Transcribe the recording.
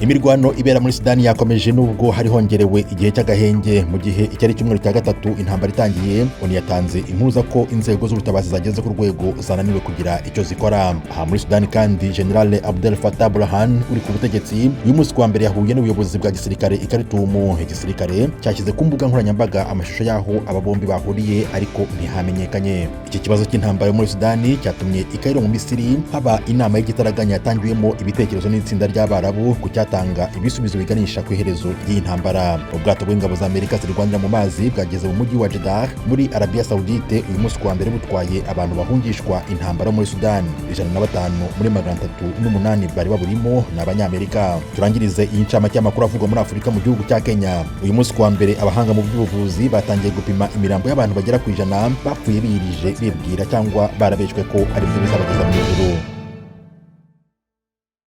Imirwano ibera muri Sudani yakomeje nubwo hari hongerewe igihe cy'agahenge. Mu gihe icyari cyumweru cya gatatu intambara itangiye, ONU yatanze impuruza ko inzego z'ubutabazi zageze ku rwego zananiwe kugira icyo zikora. Aha muri Sudani kandi, General Abdel Fattah Burhan uri ku butegetsi, uyu munsi kuwa mbere yahuye n'ubuyobozi bwa gisirikare i Khartoum. Igisirikare cyashyize ku mbuga nkoranyambaga amashusho y'aho aba bombi bahuriye, ariko ntihamenyekanye. Iki kibazo cy'intambara yo muri Sudani cyatumye i Cairo mu Misiri haba inama y'igitaraganya yatangiwemo ibitekerezo n'itsinda ry'Abarabu ku cyatanga ibisubizo biganisha ku iherezo ry'iyi ntambara. Ubwato bw'ingabo za Amerika zirwanira mu mazi bwageze mu mujyi wa Jeddah muri Arabia Saudite uyu munsi kuwa mbere, butwaye abantu bahungishwa intambara muri Sudani. 105 muri 308 bari baburimo ni Abanyamerika. Turangirize iyi ncamake y'amakuru avugwa muri Afurika mu gihugu cya Kenya. Uyu munsi kuwa mbere, abahanga mu by'ubuvuzi batangiye gupima imirambo y'abantu bagera ku 100 bapfuye biyirije, bibwira cyangwa barabeshwe ko ari byo bizabageza mu ijuru.